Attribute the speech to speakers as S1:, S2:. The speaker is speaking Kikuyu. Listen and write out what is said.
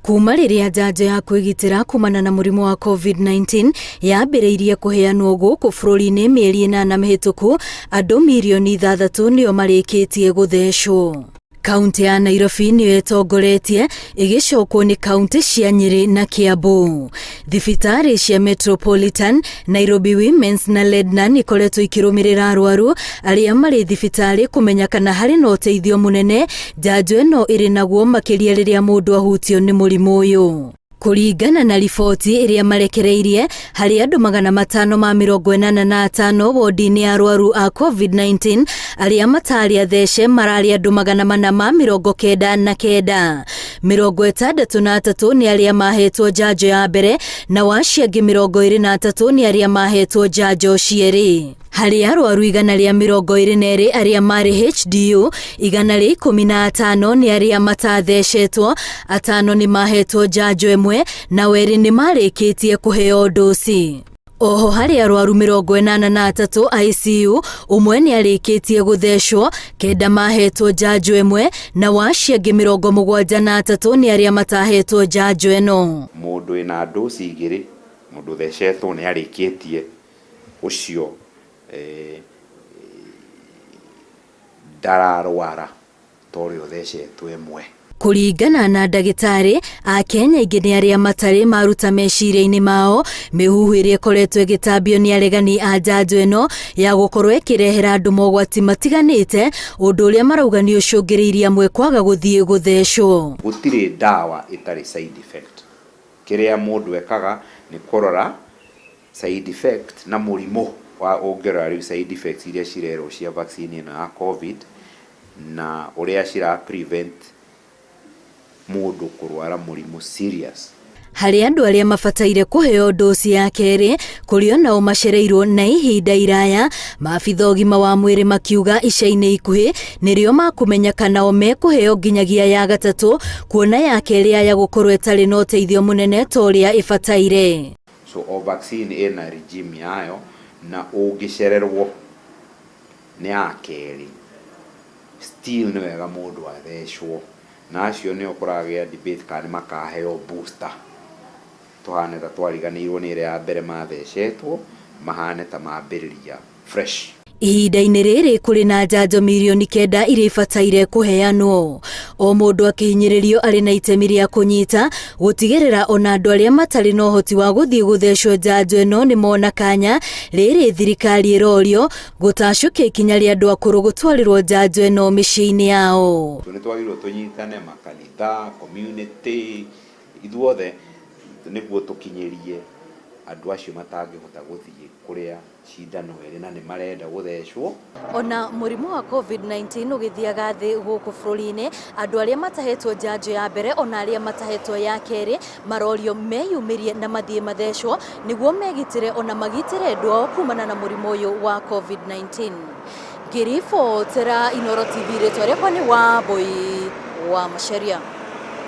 S1: Kuma rĩrĩa njanjo ya kwĩgitĩra kumana na mũrimũ wa COVID-19 yambĩrĩirie kũheanwo gũkũ bũrũri-inĩ mĩeri 8 mĩhĩtũku, andũ mirioni 6 nĩo marĩkĩtie gũthecwo. Kaunti ya Nairobi nĩyo ĩtongoretie ĩgĩcokwo nĩ kaunti cia Nyĩrĩ na Kiambu. Thibitarĩ cia Metropolitan, Nairobi Women's na Ledna ikoretwo ikĩrũmĩrĩra arwaru arĩa marĩ thibitarĩ kũmenya kana harĩ na ũteithio mũnene njanjo ĩno ĩrĩ naguo makĩria rĩrĩa mũndũ ahutio nĩ mũrimũ ũyũ. Kũringana na riboti ĩrĩa marekereirie, harĩ andũ 585 wodi-inĩ ya arwaru a COVID-19 arĩa matarĩ athece mararĩ andũ 499. 63 nĩ arĩa mahetwo njanjo ya mbere na acio angĩ 23 nĩ arĩa mahetwo njanjo cierĩ. Harĩ arwaru 122 arĩa marĩ HDU, 115 nĩ arĩa matathecetwo, 5 nĩ mahetwo njanjo ĩmwe na 2 nĩ marĩkĩtie kũheo ndoci. Oho harĩ arwaru 83 ICU, 1 nĩ arĩkĩtie gũthecwo, 9 mahetwo njanjo ĩmwe na acio angĩ 73 nĩ arĩa matahetwo njanjo ĩno.
S2: Mũndũ wĩna ndoci 2, mũndũ ũthecetwo nĩ arĩkĩtie ũcio ndararwara ta ũrĩa ũthecetwo ĩmwe.
S1: Kũringana na ndagĩtarĩ, Akenya aingĩ nĩ arĩa matarĩ maruta meciria-inĩ mao mĩhuhu ĩrĩa ĩkoretwo ĩgĩtambio nĩ aregani a njanjo ĩno ya gũkorwo ĩkĩrehera andũ mogwati matiganĩte, ũndũ ũrĩa marauga nĩ ũcũngĩrĩirie amwe kwaga gũthiĩ gũthecwo.
S2: Gũtirĩ ndawa ĩtarĩ side effect. Kĩrĩa mũndũ ekaga nĩ kũrora side effect na mũrimũ wa ũngĩrora rĩu side effects iria cirerwo cia vaccine ĩno ya COVID na ũrĩa cira prevent mũndũ kũrwara mũrimũ serious.
S1: Harĩ andũ arĩa mabataire kũheo ndoci ya kerĩ, kũrĩ onao macereirwo na ihinda iraya, maabitha ũgima wa mwĩrĩ makiuga ica-inĩ ikuhĩ nĩrĩo makũmenya kana o mekũheo nginyagia ya gatatũ, kuona ya kerĩ yaya gũkorwo ĩtarĩ na ũteithio mũnene ta ũrĩa ĩbataire.
S2: So o vaccine ĩna regime yayo na ũngĩcererwo nĩ ya kerĩ still nĩ wega mũndũ athecwo, na acio nĩo kũragĩa debate kana nĩ makaheo booster, tũhane ta twariganĩirwo nĩ ĩrĩa ya mbere mathecetwo, mahane ta mambĩrĩria fresh.
S1: Ihinda-inĩ rĩrĩ kũrĩ na njanjo mirioni 9 iria ibataire kũheanwo. O mũndũ akĩhinyĩrĩrio arĩ na itemi rĩa kũnyita gũtigĩrĩra ona andũ arĩa matarĩ na ũhoti wa gũthiĩ gũthecwo njanjo ĩno nĩ mona kanya. Rĩrĩ thirikari ĩrorio gũtacũkia ikinya rĩa andũ akũrũ gũtwarĩrwo njanjo ĩno mĩciĩ-inĩ yao.
S2: Nĩ twagĩrĩirwo tũnyitane makanitha, community, ithuothe nĩguo tũkinyĩrie andũ acio matangĩhota gũthiĩ kũrĩa cindano ĩrĩ na nĩ marenda gũthecwo.
S1: Ona mũrimũ wa COVID-19 ũgĩthiaga thĩ gũkũ bũrũri-inĩ, andũ arĩa matahetwo njanjo ya mbere ona arĩa matahetwo ya kerĩ marorio meyumĩrie na mathiĩ mathecwo nĩguo megitĩre ona magitĩre andũ ao kumana na mũrimũ ũyũ wa COVID-19. Ngĩribotera Inooro TV, rĩtwa rĩakwa nĩ Wambui wa Macharia.